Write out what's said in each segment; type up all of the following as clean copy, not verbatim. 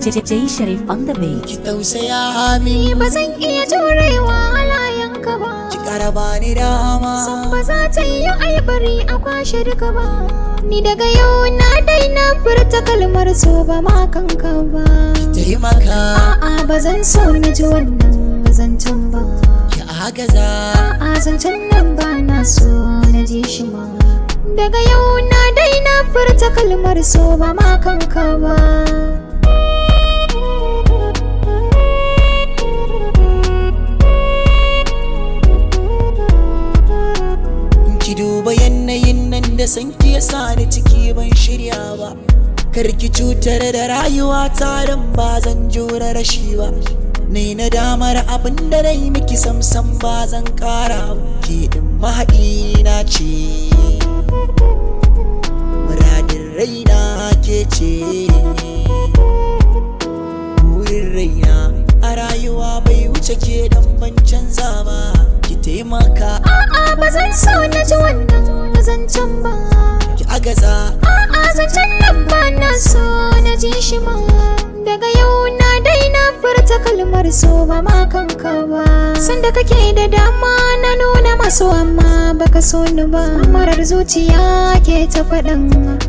J Sharif on the Ki beat. tausaya Ni min, ba zan iya jurewa halayenka ba. ki ƙara bani dama. San ba za ta yi aibari a kwashe duka ba. Ni daga yau na daina furta kalmar so ba ma kanka ba. Taimaka, A'a, ba zan so na ji wannan zancen ba. ki agaza. A'a, zancen nan ba na so na ji shi ma. Daga yau na daina furta kalmar so ba ma kanka ba. Ki duba yanayin nan da san ki ya sa ni ciki, ban shirya ba. Kar ki cutar da rayuwa ta, dan ba zan jure rashi ba. Ni na damar abin da na yi miki, samsam ba zan kara ba. Ki din mahaɗi na ce, muradin raina ke ce, burin raina a rayuwa bai wuce ke, dan ban canza ba. Ki taimaka. A'a, ba zan so na ji wannan zancen ba. Ki agaza. A'a, zancen nan ba na so na ji shi ma. Daga yau na daina furta kalmar so ba ma kanka ba. Sanda kake da dama na nuna masu, amma baka so ni ba. Marar zuciya ke ta faɗin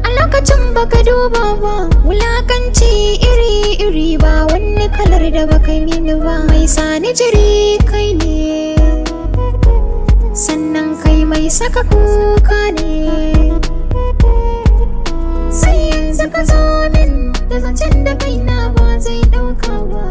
a lokacin baka duba ba. Wulakanci iri-iri, ba wani kalar da baka mini ba. Mai sani jiri kai ne, sannan kai mai saka kuka ne. Sai yanzu ka zo min da zancen da kaina ba zai ɗauka ba.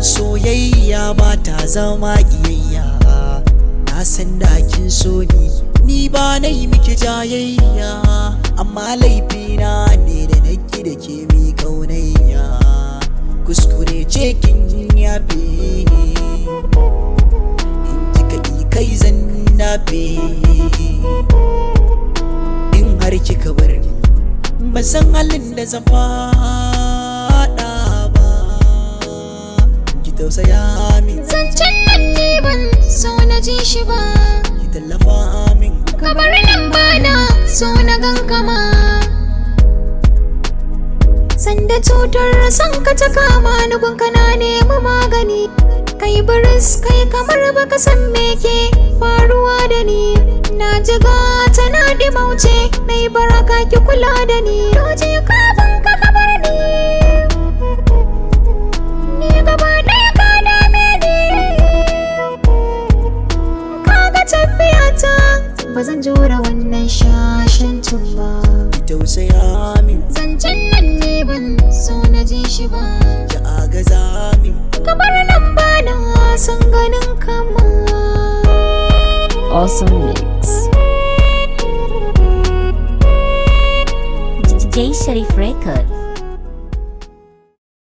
Soyayya ba ta zama ƙiyayya. Na san da kin so ni, ni ba na yi miki jayayya, amma laifina ne da nake da ke mi kaunayya. Kuskure ce, kin yafe. In kika ƙi, kai zan dafe. In har kika bar ni, ban san halin da zan faɗa ba. Ki tausaya min. Zancen nan ne ban so na ji shi ba. Ki tallafa min. Ka bar nan, ba na so na gan kama. Sanda cutar son ka ta kama ni, gunka na nemi magani. Kai biris kai kamar baka san me ke faruwa da ni. Na jiga tana dimauce, na yi baraka, ki kula da ni. Doje kafin ka kabar ni. Ni gaba ɗaya ka dame ni. Kaga tafiyata, ba zan jura wannan shashancin ba. Ki tausaya min. Zancen nan ne ban so na ji shi ba. Ki agaza min. Kamar nan ba na son ganin kama. Awesome mix. J Sharif Record.